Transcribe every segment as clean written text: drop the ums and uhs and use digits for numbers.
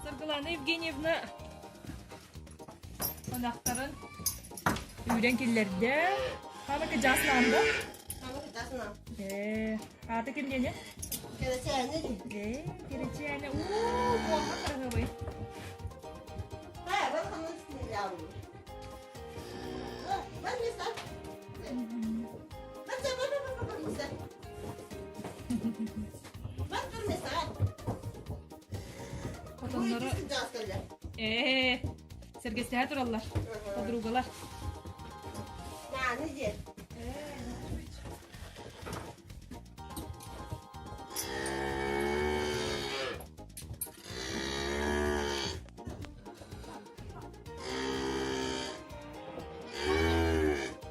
Саргылана Евгеньевна ынахтарын үүрэн киллэрдэ. Хаама кыдьааснаан да? Хаама кыдьааснаан. Ээ, аата ким диэни? Кэрэчээнэ дии. Ээ, кэрэчээнэ. Уу, буолма кыраһыабай. Ха, бар ханна синилээҕин. Бар миса. Бар бар бар бар миса. Бар бар миса. Хотоннору Ээ, сэргэстэһэ тураллар, подругалар. Нааны диэ.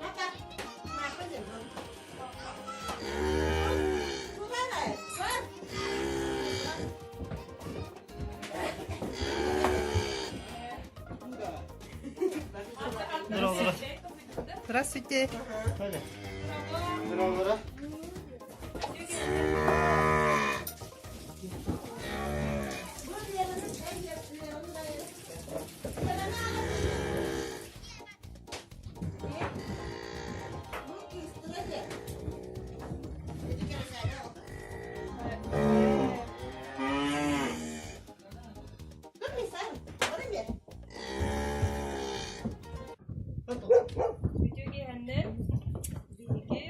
Папа, мапа диэн. Здравствуйте. Здорово. Үтүө киэһэннэр биһиги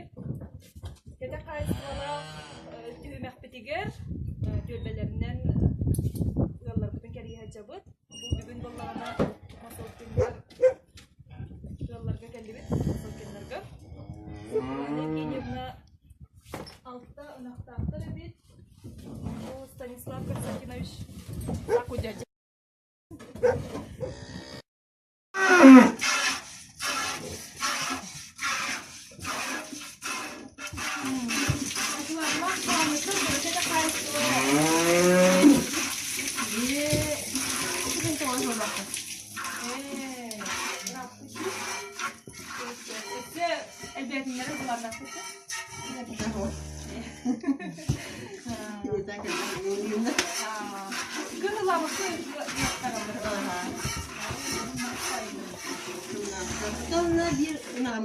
кэтэх хаһаайыстыбалаах түһүмэхпитигэр түөлбэлэринэн ыалларбытын кэрийэ сылдьабыт. Бу бүгүн буоллаҕына Мосолкиннар ыалларга кэллибит, Мосолкиннарга. Светлана Евгеньевна алта ынахтаахтар эбит. Бу Станислав Константинович дядя. Өссө элбээтиннэри буларнахпыт. Тонна биир нам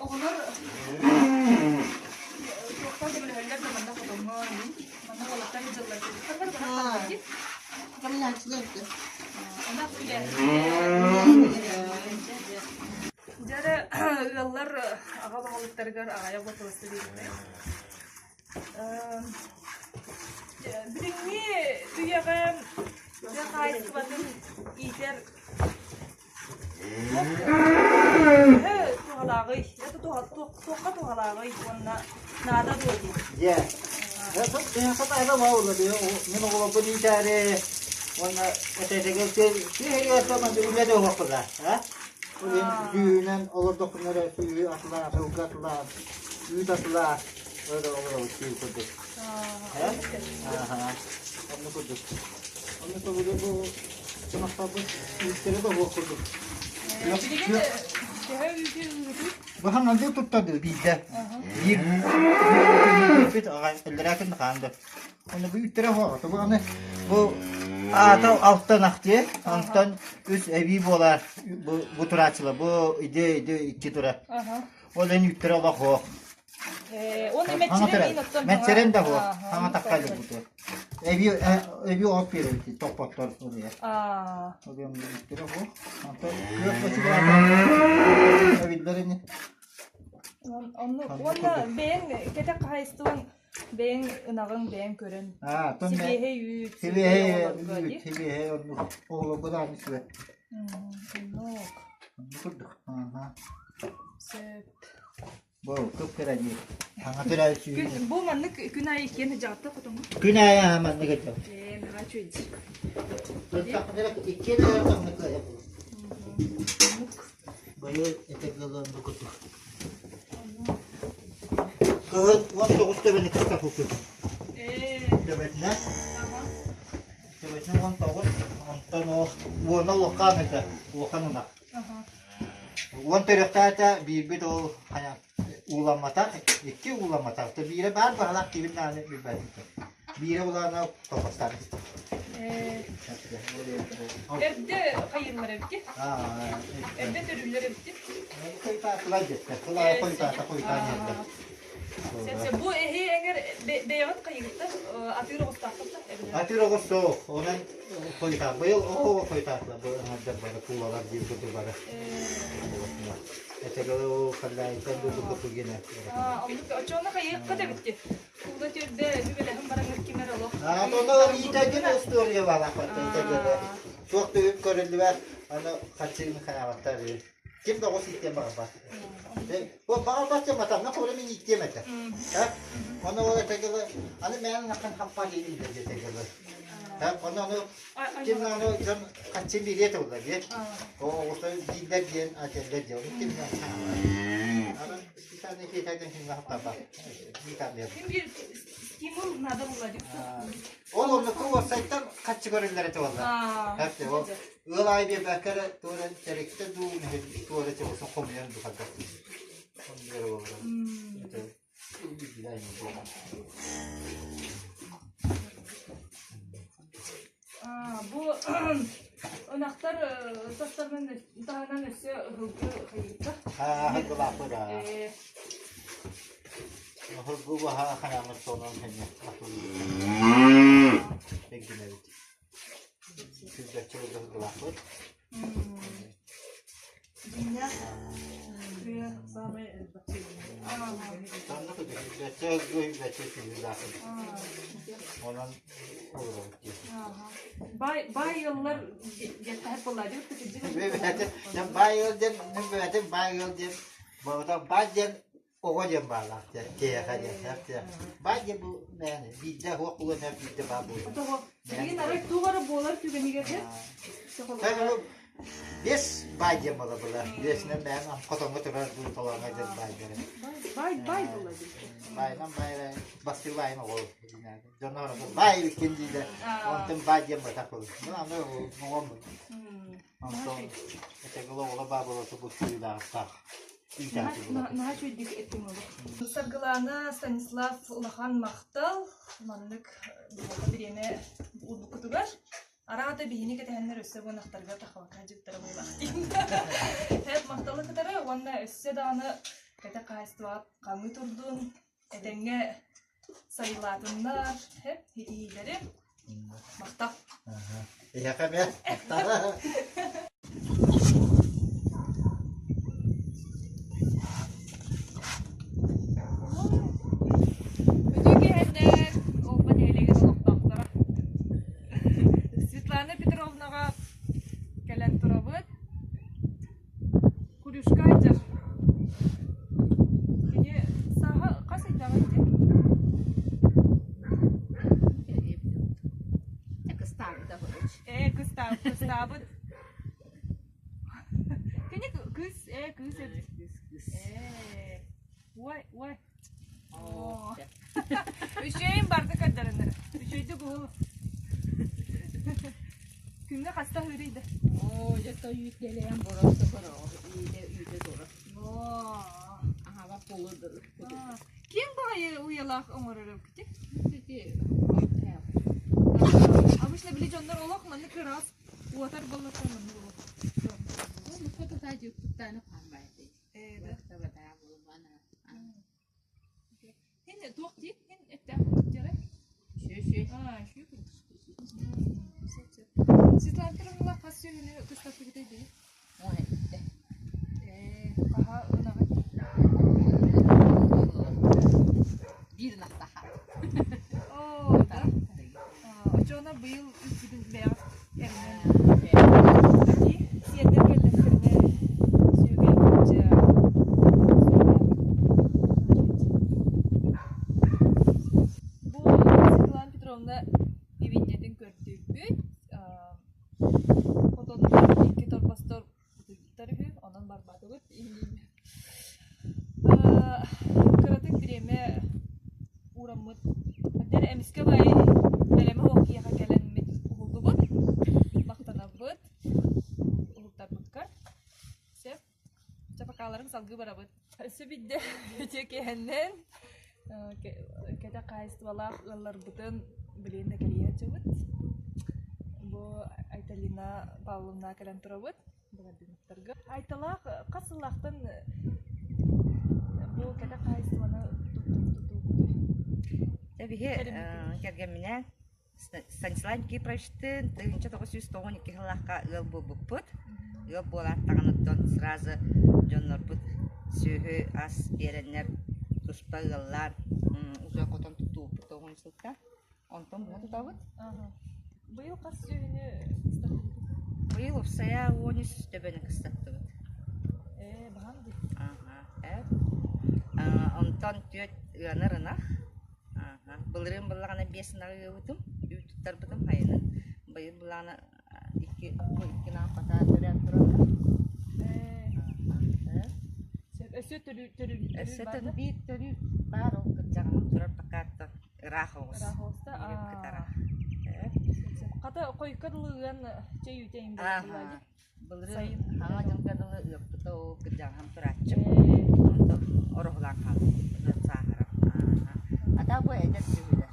Оҕолор туохтан көмөлөһөллөр да манна хотоҥҥо манна уолаттар дьыллар Дьэ ыаллар аҕа баһылыктарыгар аҕайа боппуруоста биэрдэ. Билиҥҥи үйэҕэ тыа хаһаайыстыбатын иитэр Төһө туһалааҕый? Это туохха туһалааҕый уонна наада дуо дии? Дьэ, мин оҕолорбун иитээри уонна этэтигэр үлэ оһохпута сүүһүнэн олордохпуна эрэ сүүһү атылаа сылгы атылаа үүт атылаа олоробут сүүл курдук онно курдук онно тобугу бу Сымахтарбыт үүттэрэ да уох курдук. Билигин төһө үүтү ыытыы? Баһан анды туттарды биирдэ. Биир бит аҕай эллэрээкин хаан да. Оны бу үүттэрэ хоҕо. Бу аны бу аата алтан ахтыа, онтон үс эбии буолар бу бу турааччыла бу иде иде икки тура. Ол эн үүттэрэ олох хоох. Уонна мэччирэн оттон Мэччирэн да буо, хаҥа тахха илик Эби эби от биэрэбит тохпоттор уруйа. Огем үттэрэ бу. Онтон күөх бачыгаата эбиллэр ини. Онну уонна бэйэҥ кэтэх хаһаайыстыбаҥ бэйэҥ ынаҕыҥ бэйэҥ көрөн. Сибиэһэй үүт, сибиэһэй үүт, сибиэһэй оннук оҕолорго даҕаны үчүгэй. Оннук. Оннук курдук. Аха. Сөп. Бу кып-кыра дии. Хаҥа төрөөбүт сүүһүнэн. Бу маннык күн аайы иккиэн дьаҕатта хотоҥҥо. Күн аайы аһа маннык этэ. Ээ, наһаа үчүгэй. Иккиэн аайы маннык кыайа Быйыл этэ гылан бу курдук. Кыһын 19 төбөнү кытта куппут. Ээ. Төбөтүнэ. Төбөтүнэ 19, онтон. Онтон ол уона улахан этэ, улахан ынах. Уон төрүөхтээтэ биирбит ол хайа ууламматах, икки ууламматах. То биирэ баар баһылаах кибин даҕаны билбэтим. Биирэ улаана топостаах. Эрдэ хайыыллар эбити. Эрдэ төрүүллэр эбити. Хойутаатылар дьэттэ. Кылаа хойутаата хойутаан иһэллэр. Бу эһи эҥэр бэйэҕит хайыгыттар атыыр оҕустааххыт да Атыыр оҕус суох. Онон хойутаат. Быйыл оҕо хойутаатылар. Бу аҥардар бары куулалар диир курдук бары. Этэгэлэ ол халлаайтан бу бу генэ. Оччоҕуна хайыаххыт эбитти? Куула түрдэ үбэлэһин бараҥҥыт ким эрэ олох. Аа, тоно иитэгин остуоруйа баалаахпат иитэгин. Суох түгүн көрүллүбэт, аны хаччыын ханаабаттар. Ким да оҕус ииттиэн баҕарбат. Бу баҕарбат диэн матанна холо мин ииттиэм этэ. Ону ол этэгилэ аны мээн наххан хампаа диэн диэтэгилэ. Ону ону ким аны дьон хаччын бириэ тылла диэн. Оҕустар дииллэр диэн атэллэр диэн. Ону ким Аны специально хиэтайдан ким хаптарба. Ким биир стимул надо было дип. Ол оннуку уопсайтан хаччы көрүллэр этэ буолла. Хапты ол ыал аайы биэрбэккэ эрэ туора тэриктэ дуу туора чоҕусын хомуйан бухардар. Хомуйар буолар. Это Бу ынахтар тастарынан таһынан өссө ыһылгы хайыыта. Ыһылгылаахпыт аа. Ыһылгы баһа ханааммыт сонун хэннэ Бэгдинэбит. Сүүрбэччэ ыһылгылаахпыт. Онон олоробут дии. Баай баай ыаллар диэхтэһэр буоллаа дии Баай ыал диэн бэйэтин баай ыал диэн баай диэн Оҕо диэн баалаах диэн киһиэхэ диэн баай диэн бу мээнэ биирдэ уох булан биирдэ баа буолар. Билигин арай туох эрэ буолар түгэнигэр Бес баай диэн буола була. Бесинэн мээн хотоҥҥо турар толооҥҥо диэн баай диэн. Баай баай буола Баайынан баай бастыыр баайын оҕо дьоннор баай эбиккин дииллэр. Онтон баай диэн батах буолар. Ну аны оҕом Онтон этэгил оҕоло баа буола тубут сыыдаахтаах. Наһаа үчүгэйдик эттиҥ олох. Саргылаана Станислав улахан махтал. Маннык бириэмэ уурбуккутугар. Араата биһини кэтэһэннэр өссө буонахтарга тахалака дьыттара буолах диин. Хэт махталы кытары уонна өссө даҕаны кэтэх хаһаайыстыбаҕа хаҥыы турдун, этэҥҥэ сайылаатыннар, хэп ситиһиилэри. Махтал. Эһиэхэ эмиэ махтал. Үтүө киэһэннэр, Олба нэһилиэгин олохтоохторо. Светлана Петровнаҕа кэлэн турабыт. Курюшка дьар. Кини сааһа хас ыйдаҕый ити? Ээ, кыстаабыт, кыстаабыт. Кини кыыс, ээ, кыыс эбит. Ээ, ой, ой. Оо. Үчүгэйин барды көрдөрөнөр. Үчүгэйдик уһул. Күҥҥэ хаста аһыырый да? Оо, дьэ тойут дэлэйэн боросто бороҕо үүтэ үүтэ тура. Оо. Аһаба полу Ким баҕайы уйалаах оҥорор эбиккитий? Ити Обычно били дьоннор олох маннык ыраас уотар боллоттор маннык олох. Ээ да. Һин туох диир? Һин эттээх дьара? Аа, үчүгэй курдук. Светлана Петровна хас сүөһүнү кыстаттыгытай дии? Ээ, хаһа ынаҕый? Оо, да? Оччоҕуна быйыл үксүтүн бэйэҕит эринэн дии сиэннэр кэллэхтэринэ сүөгэй күрдьэ Бу Светлана Петровна ибинньэтин көрдүүбүт. Хотонугар икки торбостор утуйбуттар үһү, онон барбатыбыт. Кыратык бириэмэ уураммыт. Дэр эмискэ бай бэлэмэ суох киһиэхэ кэлэммит уһуллубут. Махтанабыт. салгыы барабыт. Өссө биирдэ үтүө киэһэннэн кэтэх хаһаайыстыбалаах ыалларбытын билигин да кэрийэ сылдьабыт. Бу Айталина Павловна кэлэн турабыт Былардыновтарга. Айталаах хас сыллаахтан бу кэтэх хаһаайыстыбаны туттубуккутуй? Биһи кэргэмминээн Станислав Никифоровичтыын 1992 сыллаахха ыал буолбуппут. Ыал буолаат даҕаныттан сразу дьоннорбут сүөһү ас биэрэннэр туспа ыаллаан уже хотон туттубуппут тоҕун сылта. Онтон быһа тутабыт. Быйыл хас сүөһүнү кыстаттыбыт? Быйыл уопсайа 13 төбөнү кыстаттыбыт. Ээ, баһаам дии. Аха, ээ. Онтон түөрт ыанар ынах. Ааһа. Былырыын буоллаҕына биэс ынаҕы ыабытым, үүт туттарбытым хайанын. Быйыл былаана икки бу икки ынаҕым хата төрөөн тураллар. Ээ, Ааһа. сөп. Өссө төрүү төрүү Өссө төрүүр баар да? биир төрүүр баар ол кырдьаҕаһым турар пока ыраах оҕус. Ыраах оҕуста. Биирим кытара. Аа. Сөп, сөп. Хата хойукка дылы ыан чэй үүтэйин буолла Ааһа. дии. Былырыын Сайын. Хаҥа дьылга дылы ыаппыта ол кырдьаҕаһым турааччым. Ээ. Онто ороһулаан хаалбыт. Сааһыран. Ааһа. Ата бу эдэр сүөһүлэр.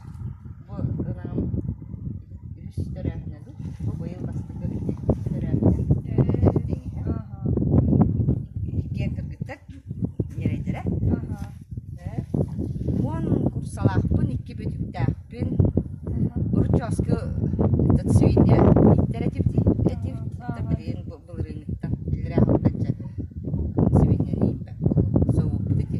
Бу ынаҕым үһүс төрөөһүнэ дуу? Бу быйыл бастакы иккис төрөөһүнэ. Эдэр Ээ. тэҥиһэ. Ааһа. Иккиэн кыргыттар ньирэйдэрэ. Ааһа. Ээ. Уон курсалаахпын, икки бөтүктээхпин. Урут чооску этот свинья иттэр этибит этибит билигин былырыыҥҥыттан иллэрээ сылтан свиньяны ииппэппит совуппут ити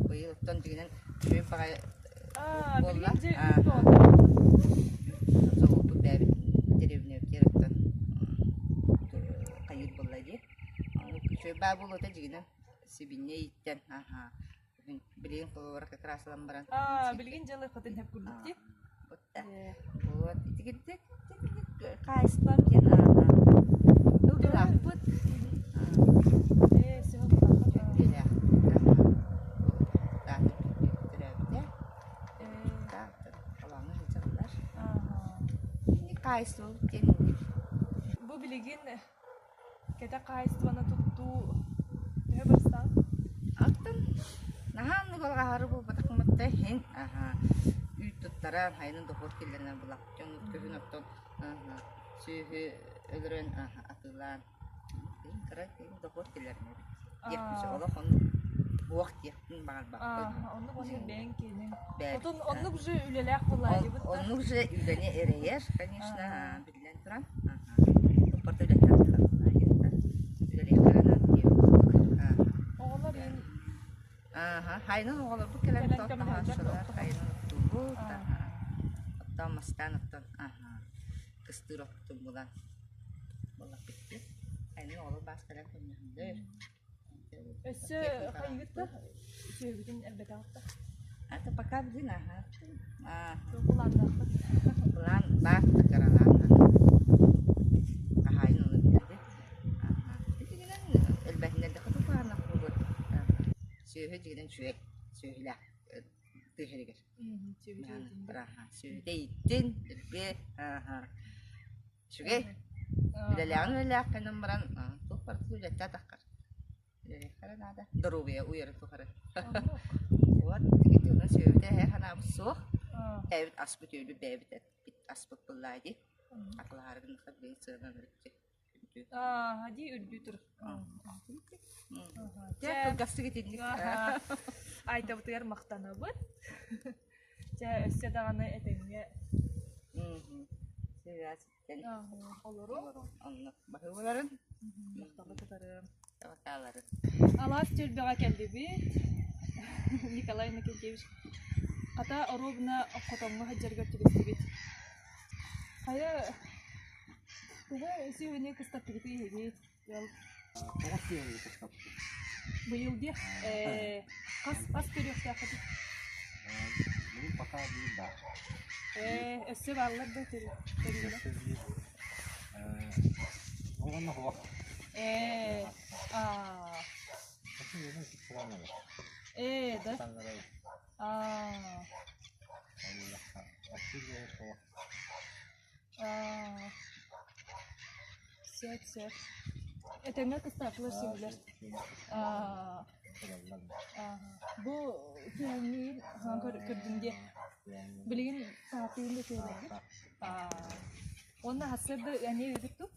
быйыл оттон дьиҥинэн үчүгэй баҕайы буолла совуппут бэйэбит дэриэбинэбитигэр оттон хайыыр буолла дии үчүгэй баа буолуота дьиҥинэн сибинньэ ииттэн аһаа Билигин холобура как раз ылан баран Аа, билигин дьыала хотун хөп курдук дии. Вот итигирдик хаайыстыбам диэн ылгылаахпыт. Ээ, сыһыл Түөлээх. Төрөөбүтэ. Олоҥҥо сылдьаллар. Хаайыстыбабыт диэн Бу билигин Кэтэх хаһаайыстыбаны туттуу төһө барыстаах? Аттан наһаа оннук алҕаһары буолбатахмыт да иһин аһаа үүт туттаран хайанын дохуот киллэринэн булах дьон күһүн оттон сүөһү өлөрөн атыылаан кыра дохуот киллэринэбит диэхпин олох оннук буох диэхпин баҕарбаппын. Оннук оннук бэйэҥ киэнин. Отон оннук же үлэлээх буоллаайыбыт да. Оннук же үлэни эрэйэр, конечно, биллэн туран. Туппарта үлэттэн үлэлиэхтэрэ Оҕолор иин Ааха, хайынан оҕолорбут кэлэн тохтоһооччулар, хайынан оттуубут, оттон мастаан оттон, аха, кыстыыр оттун булан буоллахпыт дии. Хайынан оҕолор баас кэлэн көмөлөһөллөр. Өссө хайыгыт да сүөһүгүтүн элбэтэҕит да? Это пока блин, ага. Былааннаахпыт. Былаан баар да кыралаан. Хаһаайын ону билэрди. Итинэн элбэһиннэр да хоту буолуо. Сүөһү дьигинэн үчүгэй. Сүөһүлээх тыа сиригэр. Сүөһүтэ ииттин, үрбү, Үчүгэй. Үлэлээҕин үлэлээх гынан баран туох барыта үлэттэ атаххар. Үлэлиэххэ эрэ наада. Доруобуйа уйарын тухары. Вот ити онон сүөһүтэ эһэ санаабыт суох. Бэйэбит аспыт үөлбүт бэйэбит эппит аспыт буоллаа дии. Атылаһары гыннахха билигин сыана өлүктү. Аа, дии үрдүү тур. Дьэ, кылгастык итинник. Айтабытыгар махтанабыт. Чэ, өссө даҕаны этэҥҥэ Сибээситтэн олору. Онно баһыыбаларын. Махталы кытарым. Табакааларын. Алаас түөлбэҕэ кэллибит. Николай Иннокентьевич хата оруобуна хотоҥҥо сылдьарыгар түбэстибит. Хайа төһө сүөһүнү кыстаттыгытый эһиги? Ыал Тоҕус сүөһүнү кыстаттым. Быйыл диэх ээ хас хас төрүөхтээххитий? Билигин пока биир баар. Ээ өссө бааллар да төрүүлэр? Өссө биир. Оҕонно суох. Ээ аа Ээ да аа Аа сөп сөп. Этэҥҥэ кыстаатылар сүбүлэр. Бу күһэҥҥиин көрдүм диэ. Билигин саатыын да күһэлэргит. Уонна сарсыарда эмиэ ыыгыт дуу?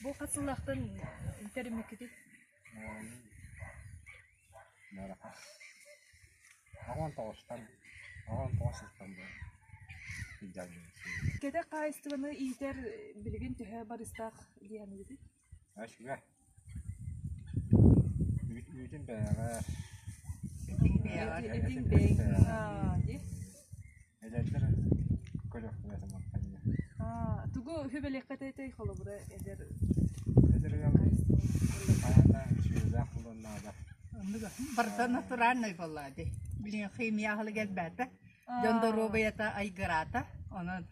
Бу хас сыллаахтан тэриммиккитий? Кэтэх хаһаайыстыбаны иитэр билигин төһө барыстаах дии саныыгытый? Этиҥ бэйэҥ дии. Тугу үһү этэй холобура эдэр Барыта натуральнай буолла дии. Билигин химия аһылык элбээтэ. Дьон доруобуйата айгыраата. Онон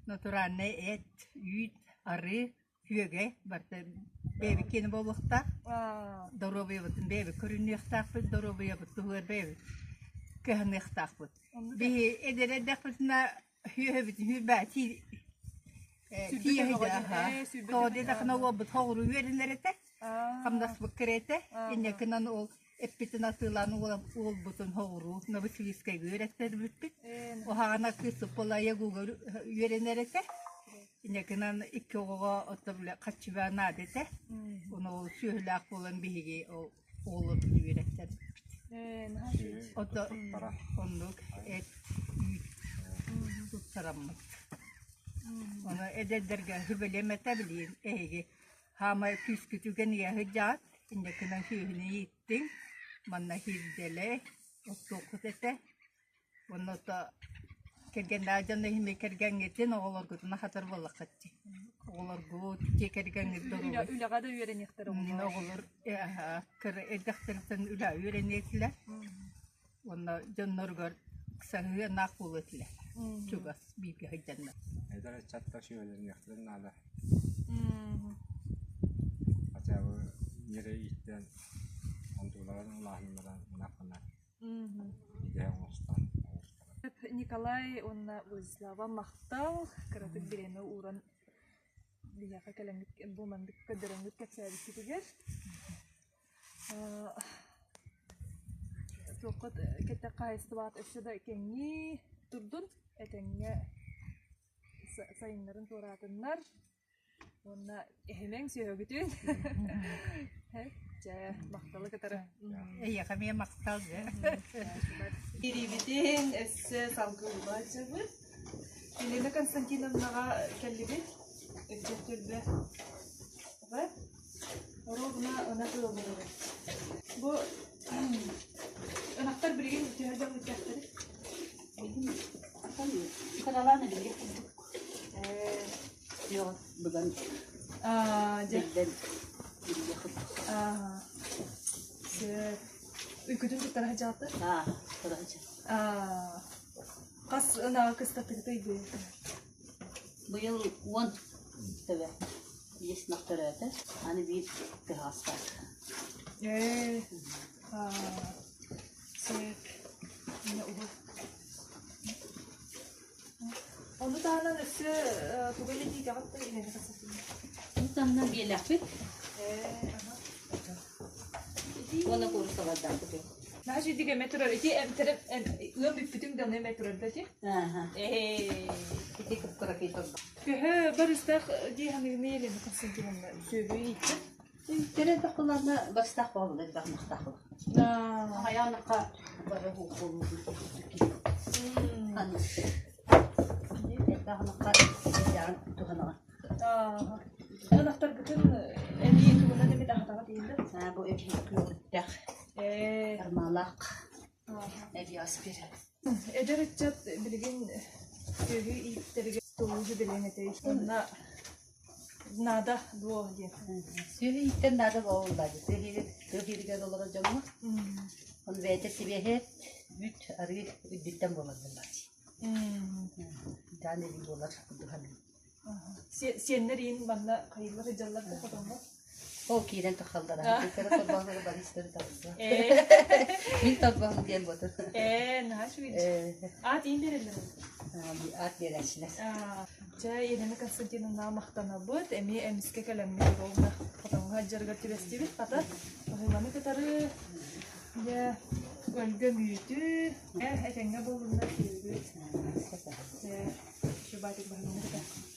натуральнай эт, үүт, арыы, күөгэй барыта бэйэбит киэнэ буолуохтаах. Доруобуйабытын бэйэбит көрүнүөхтаахпыт, доруобуйабыт туһугар бэйэбит кыһаныахтаахпыт. Биһи эдэр эрдэхпитинэ үөһэбитин сүүрбээтии Тоҕо диэтэххинэ уолбут хоҕуру үөрэнэр этэ, хамнаспыт кыра этэ. Инньэ гынан ол эппитин атыылаан уолбутун хоҕуруу Новосибирскайга үөрэттэрбиппит. Уһаҕана кыыс Полаягуга үөрэнэр этэ. Инньэ гынан икки оҕоҕо оттон бile харчыга наада этэ. Ону ол сүөһүлээх буолан биһиги ол уолларбытын үөрэттэрбиппит. Ото оннук эт, үүт туттараммыт. Ону эдэрдэргэ сүбэлиэм этэ билигин эһиги хаамай күүскүтүгэн ийэ сылдьаҕыт, инньэ гынан сүөһүнү ииттиҥ, манна сирдэлэй, оттуоххут этэ. Уонна ото кэргэннээх дьон иһин кэргэҥҥитин, оҕолоргутун аһатар буоллаххыт дии. Оҕолоргут, дьиэ кэргэҥҥит доруобай. Үлэҕэ да үөрэниэхтэрэ оҕолор. Оҕолор кыра эрдэхтэриттэн үлэҕэ үөрэниэ этилэр. Уонна дьонноругар саһыанаах буолуо этилэр. Чугас бииргэ сылдьаннар. Эдэр ыччаттар сүбэлэниэхтэрин наада. Хотя бы ньирэй ииттэн онтуларын улааһыннаран ынаххына идэ оҥостон Николай уонна Владислава махтал кыратык бириэмэ ууран биһиэхэ кэлэммит бу маннык көрдөрөммүт кэпсээбиккитигэр Туоххут кэтэх хаһаайыстыбаҕыт өссө да кэҥии турдун, этэҥҥэ сайыннарын туораатыннар уонна эһимэҥ сүөһүгүтүн Чэ, махталы кытары. Эйиэхэ эмиэ махтал дьэ. Киириибитин өссө салгыы улаатчыбыт. Елена Константиновнаҕа кэллибит. Ыччат түөлбэ Оруобуна ынах ыаллара. Бу ынахтар билигин төһө дьон үттэхтэрий? Кыралаан эбилиэх курдук. Yok, быдан Дьэ. биллэн билиэх курдук. Сөп. Үкүтүн туттара сылдьаҕыттар? Аа, тура сылдьар. Хас ынаҕы кыстаттыгытый быйыл? Быйыл 10 төбө. Биэс ынах төрөөтө, аны биир тыһаҕас баар. Ээ, сөп. Уһу. Ону таһынан өссө тугу эмэ тиитэҕит да илэни хасасын. Ону таһынан биэлэхпит. Ээ, аха. Уонна кууруссалардаахпыт. Наһаа үчүгэй эмэ турар. Ити эмтэрэ ыам бүппүтүҥ да эмэ турар да ити? Ааха. Ээ. Ити кып-кыракый торбо. Төһө барыстаах дии саныгын Елена Константиновна сүөһү ииттин? Үттере тахыларна барыстаах буолла элбэх махтаах буолла. Хайаанакка бары буолуу Аны элбэх ынахха туһанаҕын. Ынахтаргытын эмиэ тугунан эмит аһатаҕыт иһин да? Бу эбии күөлүттэх армаалаах эбии ас биэрэр. Эдэр ыччат билигин сүөһү ииттэригэр тулууһу билиэн этэй. Онно наада дуо диэн. Сүөһү ииттэн наада буолла дии. Тыа иһигэр олорор дьоҥҥо. Ол бэйэтэ сибиэһэ үүт арыы үрдүттэн буолар буоллааччы. Даан эбии буолар курдук саныыбын. Сиэннэр иин манна хайыылар сылдьаллар да хотоҥҥо? Ол киирэн тахаллар. Кыра торбоһлары барыстары табылла. Мин торбоһум диэн буотун. Ээ, наһаа үчүгэй. Аат иин береллэр. Аат биэрээччилэр. Чэ, Елена Константиновна махтанабыт, эмиэ эмискэ кэлэммит уонна хотоҥҥо сылдьарыгар түбэстибит. Хата, баһыыбаны кытары дьэ өлгөм үүтү, э, этэҥҥэ буоллуннар киирбит. Чэ, Шубатик баһыыбаны кытары.